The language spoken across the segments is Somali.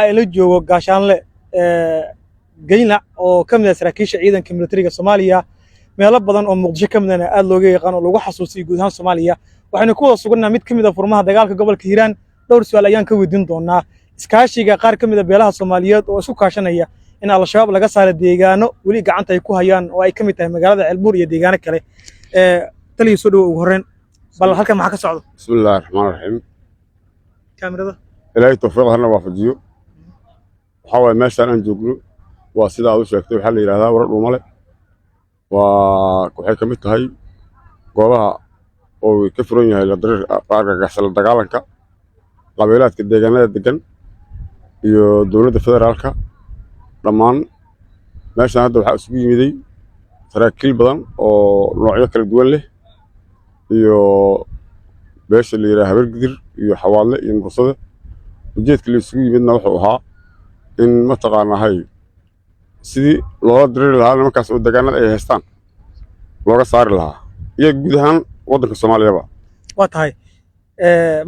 Ila joogo gaashaanle Gaynac oo ka mid ah saraakiisha ciidanka militariga Soomaaliya, meelo badan oo Muqdisho ka midana aad looga yaqaan oo lagu xasuusiyay guud ahaan Soomaaliya. Waxaynu ku wada sugannahay mid ka mid ah furmaha dagaalka gobolka Hiiraan. Dhowr su'aal ayaan ka weydiin doonaa iskaashiga qaar ka mid ah beelaha Soomaaliyeed oo isku kaashanaya in Al-Shabaab laga saaro deegaano weli gacanta ay ku hayaan, oo ay ka mid tahay magaalada Ceelbuur iyo deegaano kale. Taliya, soo dhawow ugu horreyn. Bal halkan maxaa ka socda? Bismi illaahi raxmaan raxiim. Kaamirada. Ilaahay tawfiiq hana waafajiyo. Waxaa waaye, meeshaan aan joogno waa sida aad u sheegtay, waxaa la yidhahdaa Warar Dhuumale. Waxay ka mid tahay goobaha oo ka furan yahay argagaxsan la dagaalanka qabiilaadka deegaanada degan iyo dowladda federaalka dhammaan. Meeshaan hadda waxaa isugu yimiday saraakiil badan oo noocyo kala duwan leh iyo beesha la yidhaha Habargidir iyo Xawaadle iyo Mursade. Ujeedka la isugu yimidna wuxuu ahaa in mataqaanahay sidii loola diriri lahaa nimankaas oo deegaanada ay haystaan looga saari lahaa iyo guud ahaan waddanka Soomaaliyaba. Waa tahay.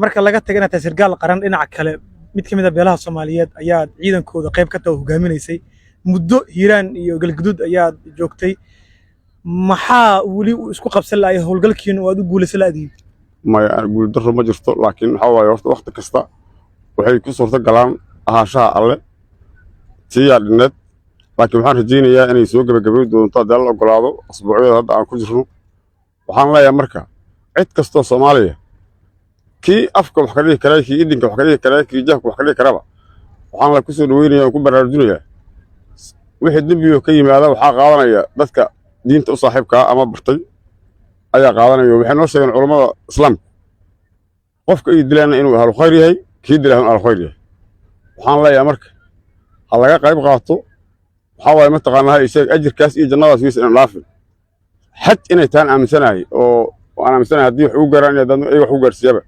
Marka laga taga inaad tahay sargaal qaran, dhinaca kale mid ka mid ah beelaha Soomaaliyeed ayaad ciidankooda qayb ka taha oo hogaaminaysay. Muddo Hiiraan iyo Galguduud ayaad joogtay. Maxaa weli uu isku qabsan la'aya howlgalkiina oo aad u guulaysan la'diin? Maya, guuldarro ma jirto, laakiin waxaa waaye, horta wakhti kasta waxay ku suurto galaan ahaanshaha Alle tiiyaa dhinneed, laakiin waxaan rajaynayaa inay soo gebagabay doonto haddii Alla ogolaado asbuucyada hadda aan ku jirno. Waxaan leeyahay marka, cid kastoo Soomaaliya, kii afka wax ka dhihi karaa, kii idinka wax ka dhihi karaa, kii jahka wax ka dhihi karaba, waxaan la ku soo dhaweynaya oo ku baraarujinayaa, wixii dembigo ka yimaada waxaa qaadanaya dadka diinta u saaxiibkaa ama bartay ayaa qaadanaya. Waxay noo sheegeen culammada islaamka, qofka ii dilaana inuu ahlu khayr yahay, kii dilaa inuu ahlu khayr yahay. Waxaan leeyahay marka, ha laga qayb qaato. Waxaa waaye, mataqaanaa, isheeg ajirkaas iyo jannadaas wiis inaan dhaafin. Xaj inay tahan aaminsanahay oo aan aaminsanahay haddii wax ugu gaaraan iyo haddii iyaga wax ugu gaarsiiyaba.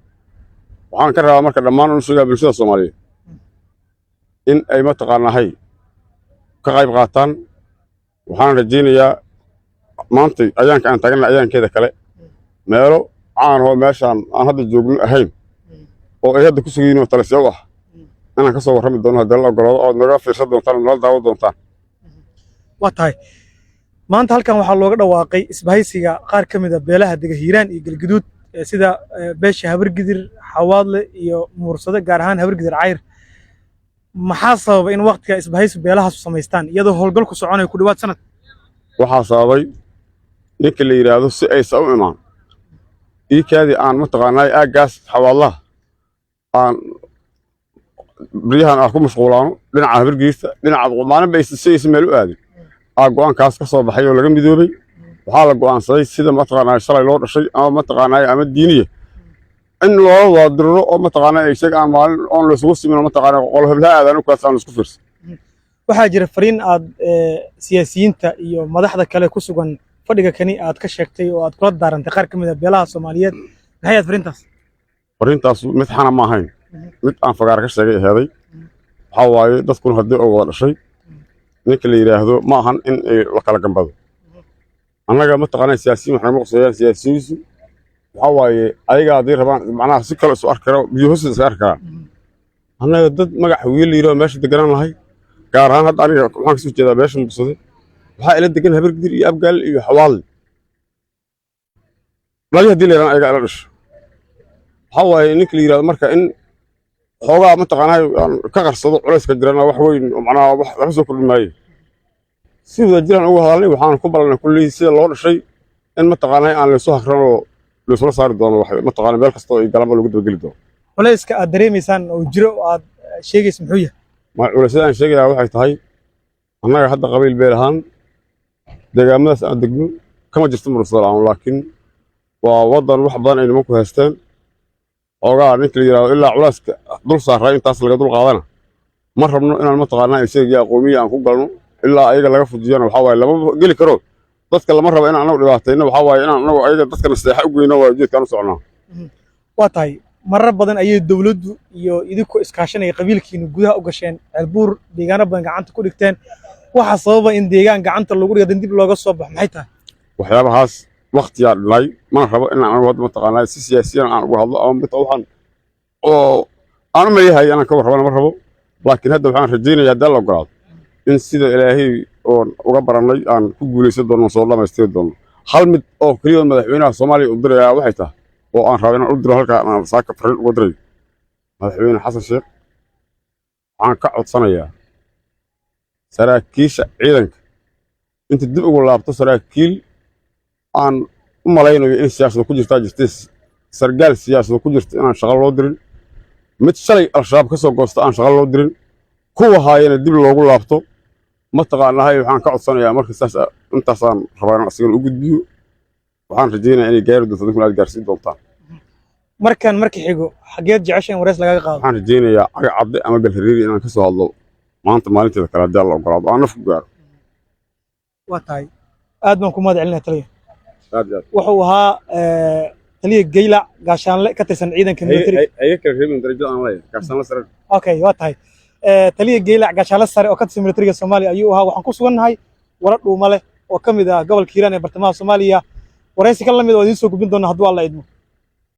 Waxaan ka rabaa marka dhammaan u sheegaa bulshada Soomaaliyeed in ay mataqaanaahay ka qayb qaataan. Waxaan rajaynayaa maantay ayaanka aan taagana ayaankeeda kale meelo caan oo meeshaan aan hadda joogno ahayn oo ay hadda ku sugayiin oo talisya u ah inaan ka soo warrami doono haddii La ogolaado, ood naga fiirsan doontaan oo nala daawan doontaan. Waa tahay. Maanta halkan waxaa looga dhawaaqay isbahaysiga qaar ka mid ah beelaha dega Hiiraan iyo Galguduud, sida beesha Habargidir, Xawaadle iyo Muursade, gaar ahaan Habargidir Cayr. Maxaa sababa in waktiga isbahaysi beelahaasu samaystaan iyadoo howlgalku soconayo ku dhawaad sanad? Waxaa sababay ninka la yidhaahdo si aysa u imaan iikaadii aan mataqaanaa aaggaas Xawaadlaha aan baryahan aan ku mashquulaano dhinaca Habargiirta, dhinaca maalinba aysa si aysa meel u aadin aa go'aankaas ka soo baxay oo laga midoobay. Waxaa la go'aansaday sida mataqaanaa shalay loo dhashay ama mataqaanaa ama diiniya in loola wada diriro oo mataqaanaa ay sheeg aan maalin oon laysugu simin oo mataqaanaa qolo heblaha aadaan u kaas aan isku fiirsan. Waxaa jira fariin aad siyaasiyiinta iyo madaxda kale ku sugan fadhiga kani aad ka sheegtay oo aad kula daarantay qaar ka mid ah beelaha Soomaaliyeed. Maxay ahayd fariintaas? Fariintaas mid xana ma ahayn, mid aan fagaar ka sheegay aheeday. Waxaa waaye, dadkuna haddii oo wada dhashay, ninka la yidhaahdo, ma ahan in ay la kala gambado. Annaga mataqaanaa siyaasiyiin wax nagama quseeyaan. Siyaasiyiintu waxaa waaye, ayaga hadday rabaan macnaha si kale isu arki kara, biyo hoostiisa iska arki karaan. Annaga dad magac wiil la yidhaho meesha deganaan lahay. Gaar ahaan hadda aniga waxaan kasoo jeedaa beesha Mursade. Waxaa ila degan Habargidir iyo Abgaal iyo Xawaadle. Lagi haddii la yidhahdo ayaga ila dhasho. Waxaa waaye, ninka la yidhahdo, marka in xoogaa mataqaanaa aan ka qarsado culayska jirana wax weyn oo macnaha wax waxba soo kordhin maayo. Si wada jiraan uga hadalnay, waxaan ku ballanay kulley sida loo dhashay in mataqaanaa aan laysu hakran oo laysula saari doono wax mataqaanaa meel kastoo ay galanba lagu dabageli doono. Culayska aad dareemaysaan oo jiro oo aad sheegaysa muxuu yahay? Ma culaysyada aan sheegayaa waxay tahay, annaga hadda qabiil beel ahaan deegaamadaas aan degno kama jirto mursada la'aan, laakiin waa waddan wax badan ay nimanku haysteen. Xoogaa ninka la yidhahdo ilaa culayska dul saaray intaas laga dul qaadana ma rabno inaan mataqaanaa isaga aqoomiya aan ku galno. Ilaa ayaga laga fujiyana waxaa waaye lama geli karo. Dadka lama rabo inaan anagu dhibaatayno. Waxaa waaye, inaan anagu ayaga dadka nasteexa u geyno waa ujeedkaan u socnaa. Waa tahay. Marar badan ayay dowladdu iyo idinkoo iskaashanaya qabiilkiinu gudaha u gasheen Ceelbuur, deegaano badan gacanta ku dhigteen. Waxaa sababa in deegaan gacanta lagu dhigo dan dib looga soo baxo maxay tahay? Waxyaabahaas waktiyaa dhilay. Mana rabo inaan anagu hadda mataqaanaa si siyaasiyan aan uga hadlo ama mid waxaan oo aan u maleeyahay inaan ka warrabana ma rabo. Laakiin hadda waxaan rajaynayaa, haddii la ogolaado, in sida Ilaahay oon uga barannay aan ku guulaysan doono, soo dhammaystiri doono. Hal mid oo keliya madaxweynaha Soomaaliya u dirayaa waxay tahay, oo aan rabo inaan u diro halkaa, aan saaka fariin uga dirayo Madaxweyne Xasan Sheekh, waxaan ka codsanayaa saraakiisha ciidanka inta dib ugu laabto. Saraakiil aan u malaynayo in siyaasada ku jirtaa jirtay, sargaal siyaasada ku jirta inaan shaqo loo dirin, mid shalay Al-Shabaab ka soo goosta aan shaqo loo dirin, kuwa haayana dib loogu laabto. Mataqaanahay, waxaan ka codsanayaa marka saas intaasaan rabaa inaan asigana u gudbiyo. Waxaan rajaynayaa inay gaari doonto, idinkuna aad gaarsiin doontaan. Markan marka xigo, xageed jecesha in wareys lagaga qaado? Waxaan rajaynayaa Caga Cadde ama Galhariiri inaan ka soo hadlo maanta maalinteeda kale, haddii Alla ogolaado, aan naf ku gaaro. Waa tahay, aad baan ku mahad celinaya, taliya. Aad iyo aad. Wuxuu ahaa taliya Geylac, gaashaanle ka tirsan ciidanka militariga. Haye, kala reebin darajada aan leeyahay, gaashaanle sare. Okay, waa tahay. Taliya Geylac, gaashaanle sare oo ka tirsan militariga Soomaaliya ayuu ahaa. Waxaan ku sugannahay Wara Dhuuma Leh oo ka mid ah gobolka Hiiraan ee bartamaha Soomaaliya. Waraysi ka lamid oo idiin soo gudbin doona hadduu Alla idmo.